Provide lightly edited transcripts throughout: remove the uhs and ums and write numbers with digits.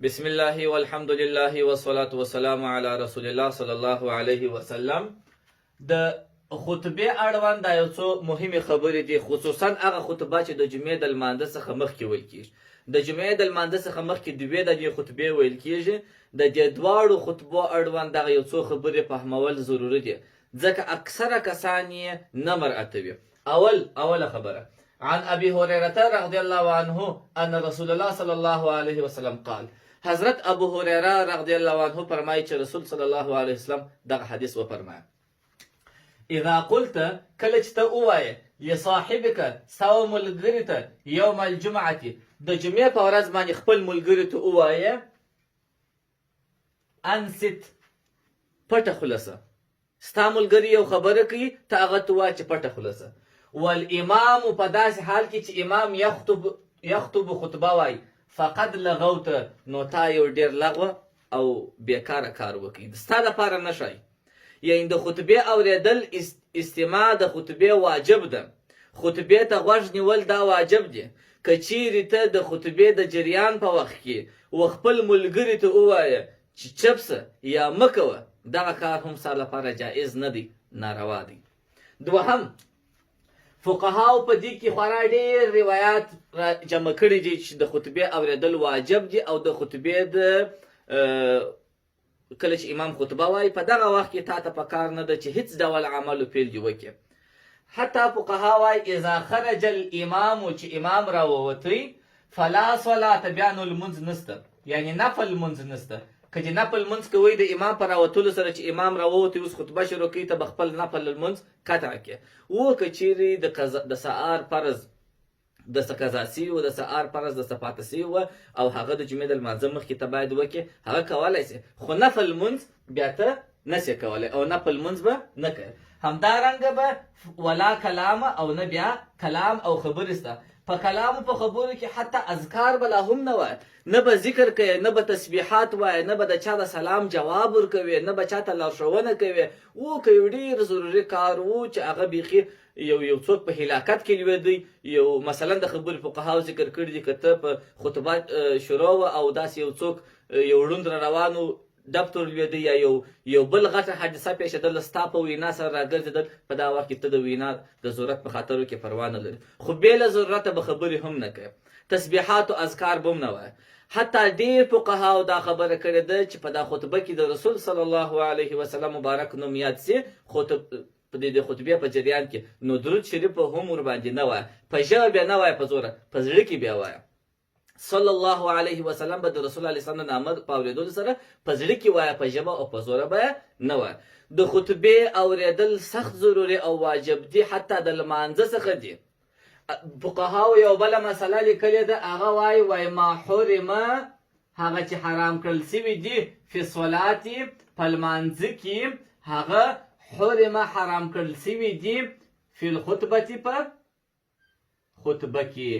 بسم الله والحمد لله والصلاة والسلام على رسول الله صلی الله علیه وسلم. د خطبې اړوند دا یو څو مهمې خبرې دي، خصوصا هغه خطبه چې د جمعې د لمانځه څخه مخکې ویل کیږي. د جمعې د لمانځه څخه مخکې دوې د دې خطبې ویل کیږي. د دې دواړو خطبو اړوند دغه یو څو خبرې فهمول ضروري دي، ځکه اکثره کسان یې نه مرعتوي. اوله خبره، عن ابي هريره رضي الله عنه ان رسول الله صلى الله عليه وسلم قال، حضرت ابو هريره رضی الله عنه فرمایي چې رسول صلی الله علیه وسلم دغه حدیث وفرمایه: اذا قلت، کله چې ته ووایې، لصاحبک، ستا ملګري ته، یوم الجمعة، د جمعې په ورځ باندې خپل ملګري ته ووایې، انصت، پټه خوله سه. ستا ملګری یو خبره کوي، ته هغه ته وایه چې پټه خوله سه. والامام، په داسې حال کې چې امام یخطب، خطبه وایي، فقد لغوت، نو تا یو ډېر لغوه او بیکاره کار وکړي، ستا دپاره نه ښایي. یعنی د خطبې اورېدل، استماع د خطبې واجب ده، خطبې ته غوږ نیول دا واجب دی. که چیرې ته د خطبې د جریان په وخت کې و خپل ملګري ته ووایه چې چپ سه یا مه کوه، دغه کار هم ستا لپاره جایز نه دی، ناروا دی. دوهم، فقهاو په دې کې خورا ډېر روایات را جمع کړي دي چې د خطبې اورېدل واجب دي، او د خطبې د کله چې امام خطبه وایي، په دغه وخت کې تا ته په کار نه ده چې هیڅ ډول عمل و فعل دې وکړي. حتی فقها وایي، اذا خرج الامام، چې امام راووتی، فلا صلاة، بیا نو لمونځ نسته، یعنی نفل لمونځ نسته. که چې نفل لمونځ کوئ، د امام په راوتلو سره، چې امام راووتی، اوس خطبه شروع کوي، ته به خپل نفل لمونځ قطع کړې. و که چیرې د قضا د سهار فرض د څه قضا سوي و، د سهار فرض د څه پاته سوي و، او هغه د جمعې د لمانځه مخکې ته باید وکړې، هغه کولی سې، خو نفل لمونځ بیا ته نه سې کولی او نفل لمونځ به نه کوې. همدارنګه به ولا کلام، او نه بیا کلام او خبرې سته. په کلام، په خبرو کې حتی اذکار به لا هم نه وایې، نه به ذکر کوې، نه به تسبیحات وایې، نه به د چا د سلام جواب ورکوې، نه به چا ته لارښوونه کوې. و که یو ډېر ضروري کار و چې هغه بیخي یو څوک په هلاکت کې لوېدی، یو مثلا د خبرې فقهاو ذکر کړي دي، که ته په خطبه شروع وه او داسې یو څوک یو ړوند را روان و، ډب ته ورلوېدی، یا یو بل غټه حادثه پېښېدله، ستا په وینا سره راګرځېدل، په دا وخت کې ته د وینا د ضرورت په خاطر کې پروا نه لرې، خو بې له ضرورته به خبرې هم نه کوې، تسبیحات او اذکار به هم نه وایې. حتی ډېر فقهاو دا خبره کړې ده چې په دا خطبه کې د رسول صلی الله علیه وسلم مبارک نوم یاد سي، خو په دې د خطبې په جریان کې، نو درود شریف به هم ورباندې نه وایه، په ژبه بیا نه وایه، په زوره، په زړه کې بیا وایه. صلی الله علیه وسلم به د رسول علیه السلام د نامه په اورېدلو سره په زړه کې وایه، په ژبه او په زوره به نه وایه. د خطبې اورېدل سخت ضروري او واجب دي، حتی د لمانځه څخه دي. فقهاو یو بله مسله لیکلې ده، هغه وایي ما حرمه، هغه چې حرام کړل سوي دي، فی الصلاة، په لمانځه کې، هغه حرمه، حرام کړل سوي دي، فی الخطبة، په خطبه کې.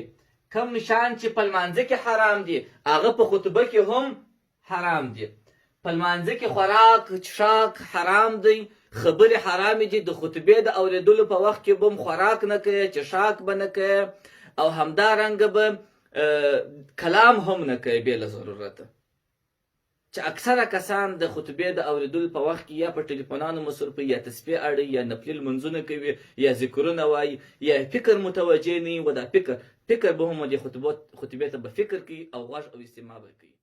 کم شان چې په لمانځه کې حرام دي، هغه په خطبه کې هم حرام دي. په لمانځه کې خوراک څښاک حرام دی، خبرې حرامې دي، د خطبې د اورېدلو په وخت کې به هم خوراک نه کوې، څښاک به نه کوې، او همدارنګه به کلام هم نه کوې بې له ضرورته. چې اکثره کسان د خطبې د اورېدلو په وخت کې یا په ټلیفونانو مصروف وي، یا تسبیح اړوي، یا نفلي لمونځونه کوي، یا ذکرونه وایي، یا فکر متوجه نه وي. و دا فکر به هم دې خطبې ته به فکر کوي او غوږ او استماع به کوي.